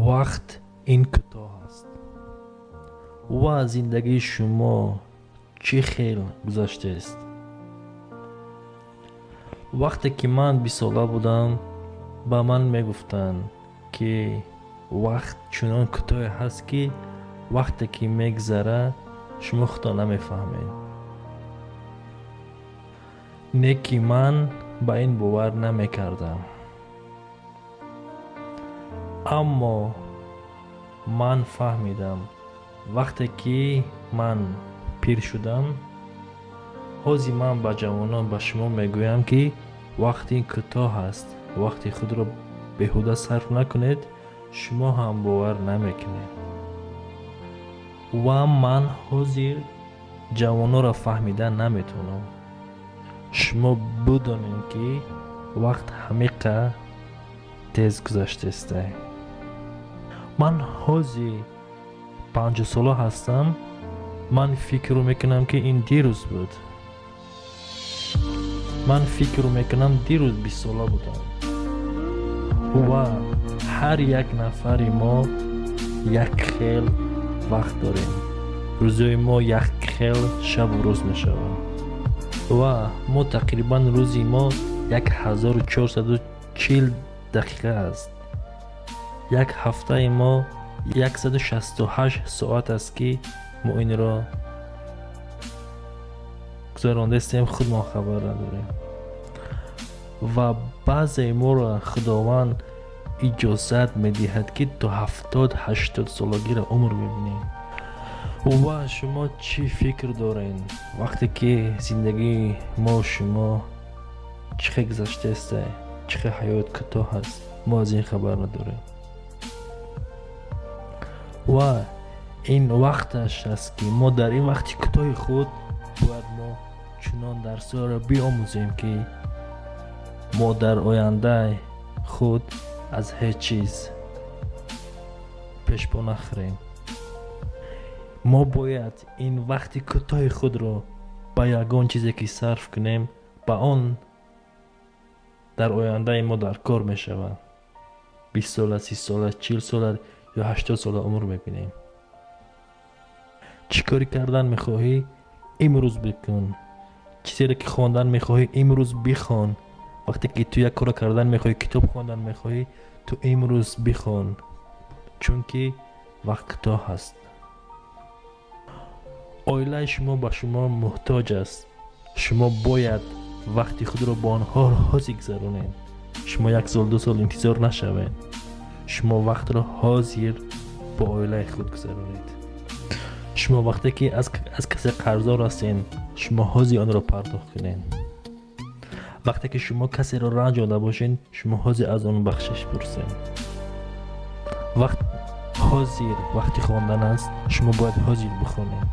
Вақт ин кӯтоҳ аст ва зиндагии шумо чӣ хел гузаштааст? Вақте ки ман 20-сола будам, ба ман мегуфтанд, ки вақт чунон кӯтоҳе ҳаст, ки вақте ки мегзарад, шумо худро намефаҳмед. Не ки ман ба ин бовар намекардам. Аммо ман фаҳмидам, вақте ки ман пир шудам, ҳозир ман ба ҷавонон, ба шумо мегӯям, ки вақти кӯтоҳ аст, вақти худро беҳуда сарф накунед, шумо ҳам бовар намекунед. Ва ман ҳозир ҷавононро фаҳмида наметавонам. Шумо бидонед, ки вақт ҳамиқа тез гузаштааст. Ман ҳозир 50-сола ҳастам, ман фикр мекунам, ки ин дирӯз буд. Ман фикр мекунам, дирӯз 20-сола будам. Ва ҳар як нафари мо як хел вақт дорем. Рӯзои мо як хел шабу рӯз мешавад. Ва мо тақрибан рӯзи мо 1440 дақиқа аст. Як ҳафтаи мо 168 соат аст, ки мо инро гузарондастем, худмон хабар надорем. Ва баъзеи моро Худованд иҷозат медиҳад, ки то 70-80 солагиро умр бибинем. Ва шумо чӣ фикр доред, вақте ки зиндагии мо шумо чӣ хел гузаштааст, чӣ хел ҳаёт кӯтоҳ аст, мо аз ин хабар надорем. Ва ин вақташ аст, ки мо дар ин вақти кӯтоҳи худ бояд мо чунон дарсҳоро биомӯзем, ки мо дар ояндаи худ аз ҳеҷ чиз пешпо нахӯрем. Мо бояд ин вақти кӯтоҳи худро ба ягон чизе ки сарф кунем, ба он дар ояндаи мо дар кор мешавад. 20 сола, 30 сола, 40 сола ё 80 сола умр мебинем. Чӣ коре кардан мехоҳӣ, имрӯз бикун. Чизеро ки хондан мехоҳӣ, имрӯз бихон. Вақте ки ту як корро кардан мехоҳӣ, китоб хондан мехоҳӣ, ту имрӯз бихон, чунки вақт кӯтоҳ аст. Оилаи шумо ба шумо муҳтоҷ аст. Шумо бояд вақти худро бо онҳо ҳозир гузаронед. Шумо як сол, 2 сол интизор нашавед. Шумо вақтро ҳозир бо оилаи худ гузаронед. Шумо вақте ки аз касе қарздор ҳастед, шумо ҳозир онро пардохт кунед. Вақте ки шумо касеро ранҷонда бошед, шумо ҳозир аз он бахшиш пурсед. Вақт ҳозир вақти хондан аст, шумо бояд ҳозир бихонед.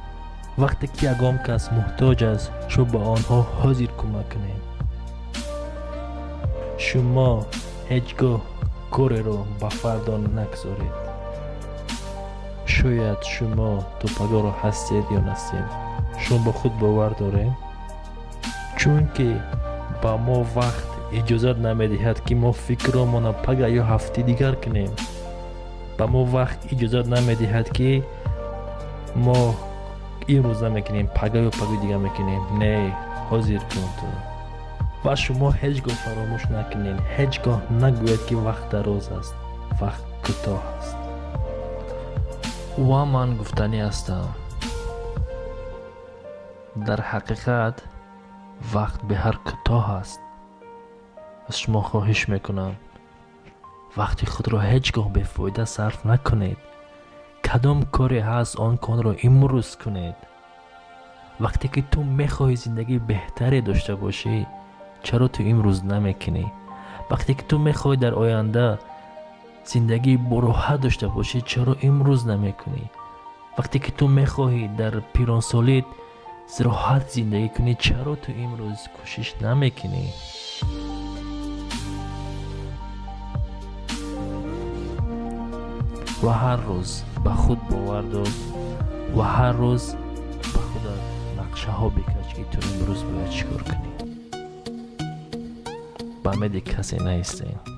Вақте ки ягон кас муҳтоҷ аст, шумо ба онҳо ҳозир кӯмак кунед. Шумо ҳеҷ гоҳ кореро ба фардо нагузоред. Шояд шумо то пагоҳро ҳастед ё нестед. Шумо ба худ бовар доред, чунки ба мо вақт иҷозат намедиҳад, ки мо фикромонро пага ё ҳафтаи дигар кунем. Ба мо вақт иҷозат намедиҳад, ки мо имрӯз намекунем, пага ё пагои дигар мекунем. Не, ҳозир кун ту. Ва шумо ҳеҷ гоҳ фаромӯш накунед, ҳеҷ гоҳ нагӯед, ки вақт дароз аст, вақт кӯтоҳ аст. Ва ман гуфтанӣ ҳастам, дар ҳақиқат вақт беҳар кӯтоҳ аст. Аз шумо хоҳиш мекунам, вақти худро ҳеҷ гоҳ бефоида сарф накунед. Кадом коре ҳаст, он корро имрӯз кунед. Вақте ки ту мехоҳӣ зиндагии беҳтаре дошта бошӣ, чаро ту имрӯз намекунӣ? Вақте ки ту мехоҳӣ дар оянда зиндагии бороҳат дошта бошӣ, чаро имрӯз намекунӣ? Вақте ки ту мехоҳӣ дар пиронсолит роҳат зиндагӣ кунӣ, чаро ту имрӯз кӯшиш намекунӣ? Ва ҳар рӯз ба худ бовар дор ва ҳар рӯз ба худат нақшаҳо бикач, ки ту имрӯз бояд чӣ кор кунӣ. Ба умеди касе наистед.